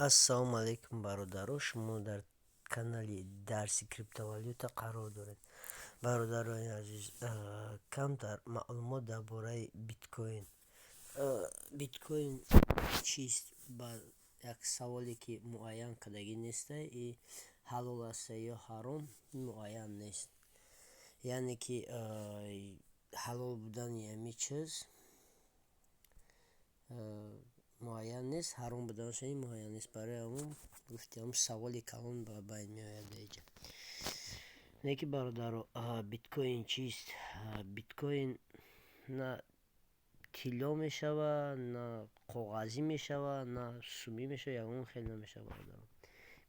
Ассалому алайкум, бародаро! Шумо дар канали Дарси криптовалюта қарор доред. Бародарони азиз, камтар маълумот дар бораи биткоин. Биткоин чист? Ба як саволе, ки муайян кардагӣ нестай, и ҳалол аста ё ҳаром, муайян нест. Яъне ки ҳалол будани ҳамин чиз муайян нест, ҳаром буданаш муайян нест. Барои ҳамон гуфти, ҳамн саволи калон ба байн меояд дар инҷа. Не ки, бародаро, биткоин чист? Биткоин на тилло мешавад, на коғазӣ мешавад, на сумӣ мешавад, ягон хел намешавад, бародаро.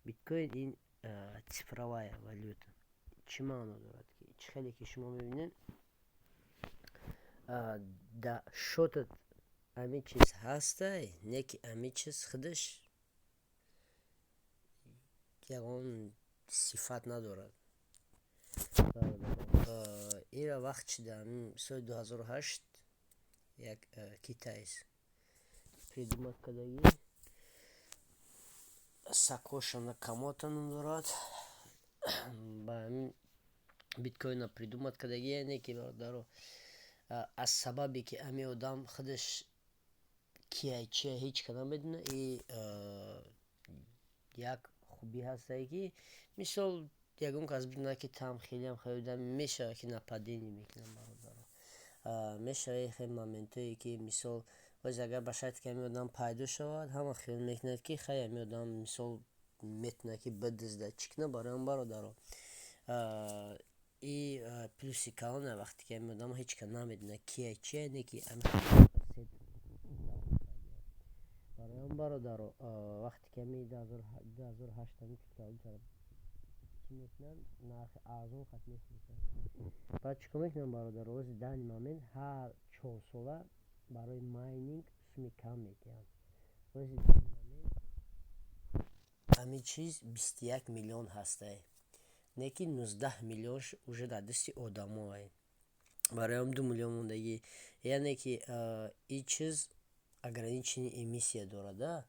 Биткоин ин цифровая валюта. Чӣ маъно дорад? Чӣ хеле ки шумо мебинед, дар счёт ат ҳамин чиз ҳастай, не ки ҳамин чиз худаш ягон сифат надорад. Инро вақт шуда, соли 2008 як китаец придумать кардагӣ, Сатоши Накамото ном дорад. Ба ҳамин биткоинро придумать кардагӣ. Яъне ки, бародаро, аз сабабе ки ҳамин одам худаш кияй, чия, ҳеҷ ка намедонад, и як хубӣ ҳастае, ки мисол ягон кас бидонад, ки там хелеам хеле мешавад, ки нападение мекунад. Бародаро, мешавад хеле моментое, ки мисол боз агар ба шарте ки ҳамин одам пайдо шавад, ҳама хиёл мекунад, ки хай, ҳамин одам мисол метавонад, ки бидуздад, чӣ кунад. Барои ҳам, бародаро, и плюси калоне, вақте ки ҳамин одам ҳеҷ ка намедонад кия, чия, не ки. Барои ҳам, бародаро, вақте ки ҳамин 2008 ҳамин криптовалютаро чӣ мекунанд, нархи арзон хат мефурӯшанд. Баъд чӣ кор мекунанд, бародаро? Ози данный момент ҳар 4 сола барои майнинг суми кам медиҳанд. Ози данный момент ҳамин чиз 21 миллион ҳастай, не ки 19 миллионш уже дар дасти одамоай, барои ҳам 2 миллион мондагӣ. Яъне ки ин чиз ограниченный эмиссия дорад,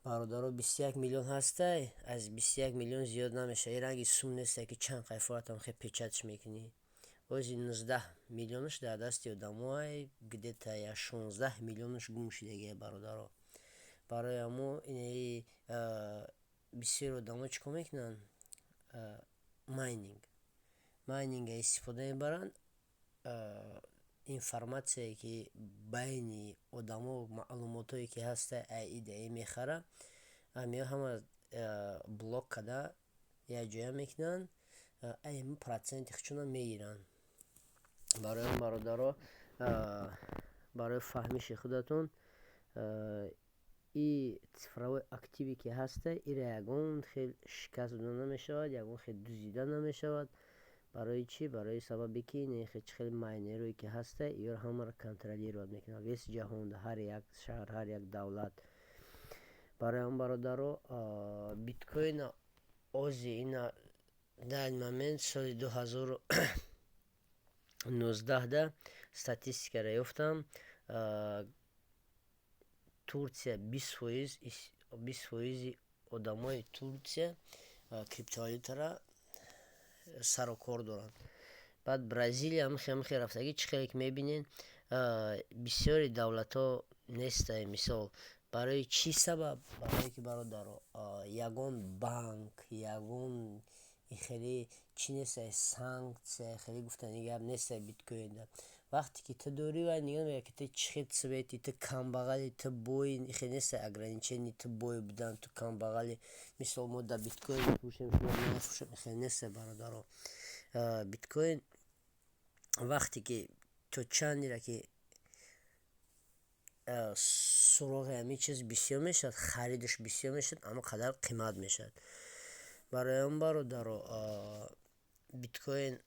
бародаро. 21 миллион ҳастай, аз 21 миллион зиёд намешавад. Ин ранги сум несте, ки чанд қайфоатам хе печать ш мекунӣ. Ози 19 миллионаш дар дасти одамоай, где-то я 16 миллионаш гум шудагиа, бародаро. Барои ҳамо инаи бисёри одамо чӣ кор мекунанд? Майнинга истифода мебаранд. Информатсияе, ки байни одамо, маълумотое, ки ҳаста, аидаи мехара, ҳамиҳо ҳама блок карда, якҷоя мекунанд, ами проценти худшонро мегиранд. Барои он, бародаро, барои фаҳмиши худатон, и цифровой активе, ки ҳаста, ира ягон хел шикаст дода намешавад, ягон хел дуздида намешавад. Барои чӣ? Барои сабабе ки чӣ хел майнерое, ки ҳаста, иёро ҳамаро контролировать мекунад, весь ҷаҳон, ҳар як шаҳр, ҳар як давлат. Барои ҳам, бародаро, биткоина ози ина данный момент соли 2019-да статистикаро ёфтам: Турсия 20%, 20 фоизи одамои Турсия криптовалютаро сару кор доранд. Баъд Бразилия ҳамихе рафтагӣ. Чӣ хеле ки мебинед, бисёри давлатҳо нестай. Мисол, барои чӣ сабаб? Барое ки, бародаро, ягон банк, ягон хеле чӣ нестай, санксия хеле гуфтани гап нестай биткоинда. Вақте ки ту дорӣ, вай нигоҳ мекунад, ки ту чӣ хел цвети, ту камбағалӣ, ту бои, хел нестай ограничение, ту бой будан, ту камбағалӣ. Мисол, мо дар биткоин мефурӯшем, шумо намефурӯшем, хел нестай, бародаро. Биткоин вақте ки то чандеро ки суроғи ҳамин чиз бисёр мешавад, харидаш бисёр мешавад, ҳамон қадар қимат мешавад. Барои он, бародаро, биткоин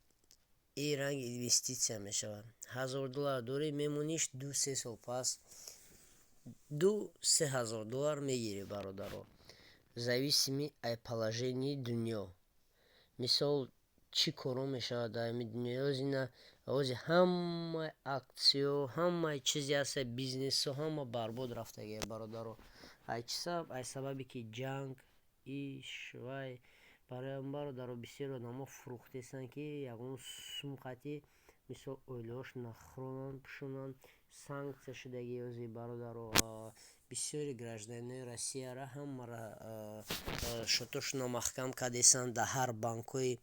ин ранги инвеститсия мешавад. 1000 доллар дорӣ, мемониш, 2-3 сол пас 2-3 ҳазор доллар мегирӣ, бародаро, зависимо аз положении дунё. Мисол, чӣ корҳо мешавад дар ҳамин дунё озина. Ози ҳамаи аксиё, ҳамаи чизе ҳаста, бизнесҳо ҳама барбод рафтагия, бародаро. Ай чӣ сабаб? Ай сабабе ки ҷанг иш вай. Барои ҳамин, бародаро, бисёр одамо фурӯхтесанд, ки ягон сум қатӣ, мисол, оилаҳошона хӯронанд, пӯшонанд. Санксия шудагӣ ози, бародаро, бисёри гражданинои Россияра ҳамара счётошона маҳкам кардесанд дар ҳар банкҳои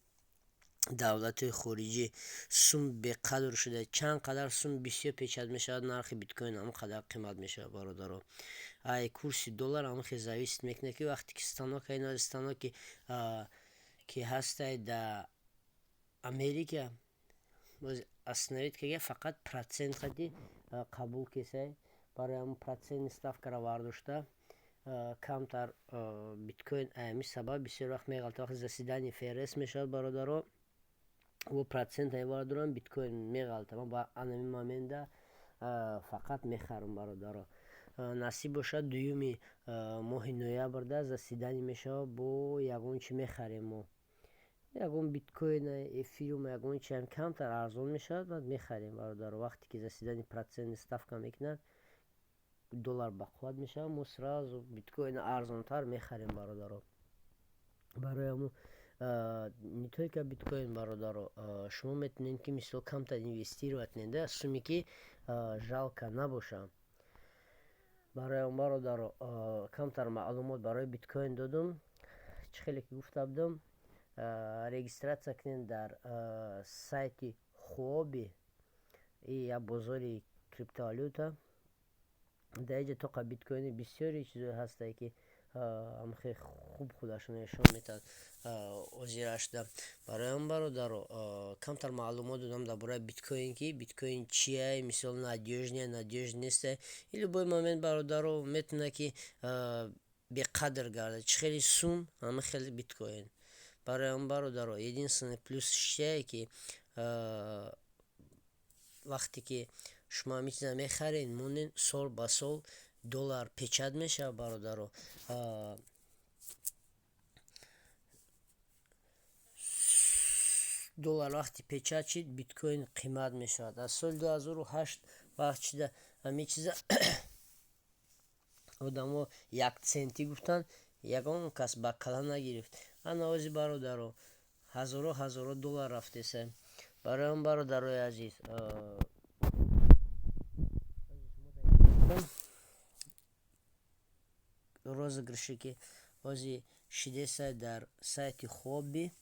давлатҳои хориҷӣ. Сум беқадр шуда. Чанд қадар сум бисёр печать мешавад, нархи биткоин ҳамон қадар қимат мешавад, бародаро. Ай курси доллар ҳамон хел зависит мекунад, ки вақте ки станок, станоки ки ҳастай дар Америка, остановить кага, фақат процент қати қабул кесай. Барои ҳамон процентный ставкаро вардошта, камтар биткоин ами сабаб бисёр вақт меғалта. Вақте заседание ФРС мешавад, бародаро, во процента мебардорам, биткоин меғалта. Ман ба анами момента фақат мехарам, бародаро. Насиб бошад, дуюми моҳи ноябрда заседание мешавад, бо ягон чи мехарем мо, ягон биткоин, эфириум, ягон чи камтар арзон мешавад, баъд мехарем, бародаро. Вақте ки заседание процентный ставка мекунад, доллар бақувват мешавад, мо сразу биткоина арзонтар мехарем, бародаро. Барои ҳамун не только биткоин, бародаро, шумо метавонед, ки, мисол, камтар инвестировать кунед да суме, ки жалко набошад. Барои он, бародаро, камтар маълумот барои биткоин додум. Чӣ хеле ки гуфта будам, регистрация кунед дар сайти Хуоби, як бозори криптовалюта. Дар инҷа тоқа биткоини, бисёри чизое ҳастае, ки хеле хуб худашон нишон метиҳад озира шуда. Барои он, бародаро, камтар маълумот додам дар бораи биткоин, ки биткоин чия, мисол, надёжный, надёжный нестай. И любой момент, бародаро, метавонад, ки беқадр гардад. Чӣ хели сум, ҳама хеле биткоин. Барои он, бародаро, единственный плюс чие, ки вақте ки шумо ҳамин чиза мехаред, монед, сол ба сол доллар печать мешавад, бародаро. Доллар вақте печать шид, биткоин қимат мешавад. Аз соли 2008 вақт шида ҳамин чиза одамо 1 центӣ гуфтанд, ягон кас ба кала нагирифт. Ана ози, бародаро, ҳазорҳо, ҳазорҳо доллар рафтеса. Барои он, бародарои азиз, розыгрыше ки ози шидеса дар сайти Хобби,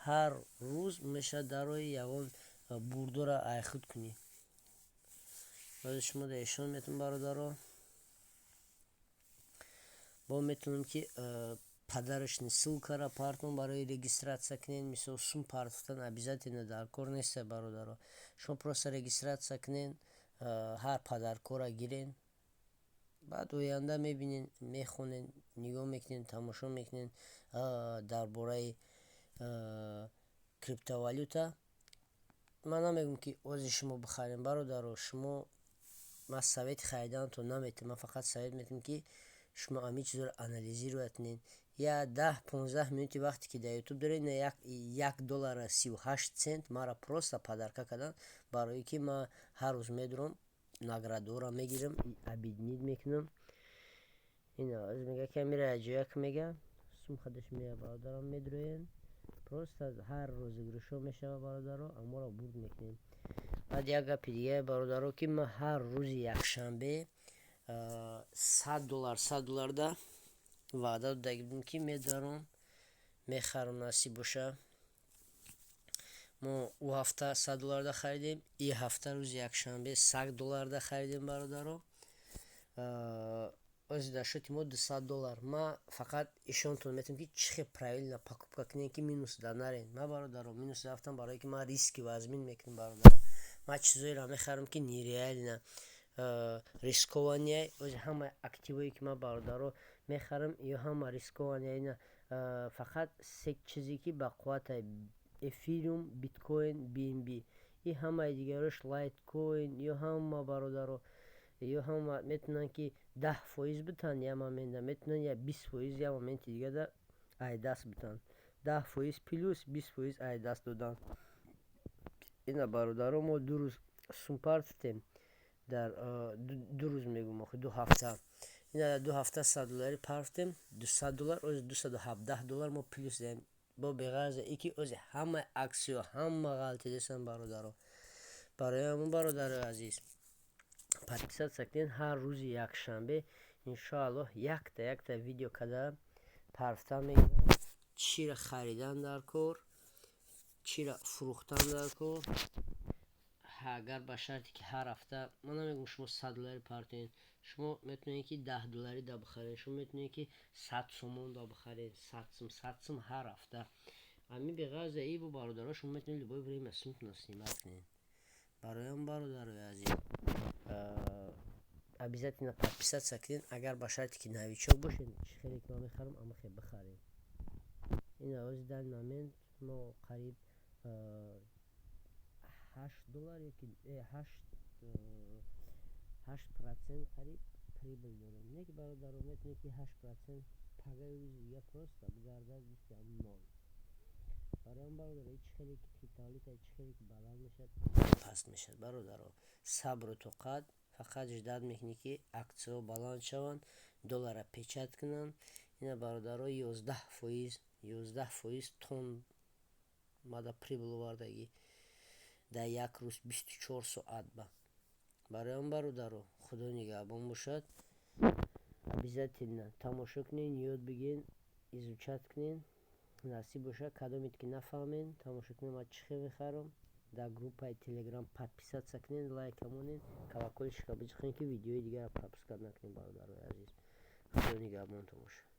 ҳар рӯз мешавад дарои ягон бурдора айхуд кунӣ. Ози шумо дар ишон метавон, бародаро, бо метавонем, ки подарочный ссылкара партон барои регистрация кунед. Мисол, сум партофтан обязательно дар кор неста, бародаро. Шумо просто регистрация кунед, ҳар подаркора гирен, баъд оянда мебинед, мехонед, нигоҳ мекунед, тамошо мекунед дар бораи криптовалюта. Ман намегӯям, ки ози шумо бихарем, бародаро. Шумо, ман совети хариданатон наметиҳам, ман фақат совет метиҳам, ки шумо ҳамин чизҳоро анализировать кунед. Я 10-15 минути вақте ки дар Ютуб доред, на 1 доллара 38 цент маро просто подарка карданд, барое ки ман ҳар рӯз медурам, наградора мегирам, объединить мекунам. Ина мега, ки амира ҷояк мега, сум хадаш мея, бародарам, медуроен. Просто ҳар розыгрышҳо мешава, бародаро, аморо бурд мекунем. Баъд як гапи дигаре, бародаро, ки ман ҳар рӯзи якшанбе 100 доллар, 100 долларда ваъда дода будем, ки медаром, мехарам, насиб боша. Мо ӯ ҳафта 100 долларда харидем, и ҳафта рӯзи якшанбе 100 долларда харидем, бародаро. Ози дар счёти мо 200 доллар. Ман фақат ишонтон метавонам, ки чӣ хел правильно покупка кунем, ки минус да нарем. Ман, бародаро, минус рафтам, барое ки ман риски вазмин мекунам, бародаро. Ман чизоеро мехарам, ки нереально рискованный. Ози ҳамаи активое, ки ман, бародаро, мехарам, ё ҳама рискованный. Ина фақат се чизе, ки ба қуввата: эфириум, биткоин, BNB. И ҳамаи дигарош, лайткоин, ё ҳама, бародаро, ё ҳама метавонанд, ки 10% битанд як момента, метавонанд я 20% як моменти дигада ай даст битанд. 10% плюс, 20% ай даст додан. Ина, бародаро, мо 2 рӯз сум партофтем дар 2 рӯз мегӯм, охи 2 ҳафта. Ина 2 ҳафта 100 долларӣ партем, 200 доллар, ози 217 доллар мо плюс даем. Бо беғарза и ки ози ҳамаи аксиё ҳама ғалтидесан, бародаро. Барои ҳамон, бародарои азиз, подписаться кунед. Ҳар рӯзи якшанбе, иншоаллоҳ, якта якта видео када парфта мегирам, чиро харидан дар кор, чиро фурӯхтан дар кор. Агар ба шарте ки ҳар ҳафта, ман намегӯям, шумо 100 долларӣ партоед, шумо метавонед, ки 10 долларӣ да бихаред, шумо метавонед, ки 100 сомон да бихаред, 100 сум, 100 сум ҳар ҳафта. Ами беғарза ибо, бародаро, шумо метавонед любое время сумтона снимать кунед. Барои ҳам, бародарои азиз, обязательно подписаться кунед. Агар ба шарте ки новичок бошед, чӣ хеле ки ман мехарам, амахе бихаред. Ина ози данный момент мо қариб 8 доллар ёки 8% қариб прибыль дорем. Не ки, бародаро, метавонед, ки 8% пагаи рӯзи дига просто бигардад мисли ҳамн нол. Барои ҳам, бародаро, чӣ хеле ки криптовалюта, чӣ хеле ки баланд мешавад, паст мешавад. Бародаро, сабру тоқат, фақат ждать мекунӣ, ки аксияҳо баланд шаванд, долларра печать кунанд. Ина, бародаро, 11%, 11% тон мада прибыль овардагӣ дар як рӯз, 24 соат ба. Барои ҳам, бародаро, Худо нигаҳбон бошад. Обязательно тамошо кунед, ёд бигиред, изучать кунед. Насиб бошад, кадомед ки нафаҳмед, тамошо кунед, ман чӣ хел мехарам. Дар группаи Телеграм подписаться кунед, лайка монед, колокольчика биҷиқед, ки видеои дигарро пропускать накунед. Бародарои азиз, Худо нигаҳбонтон бошад.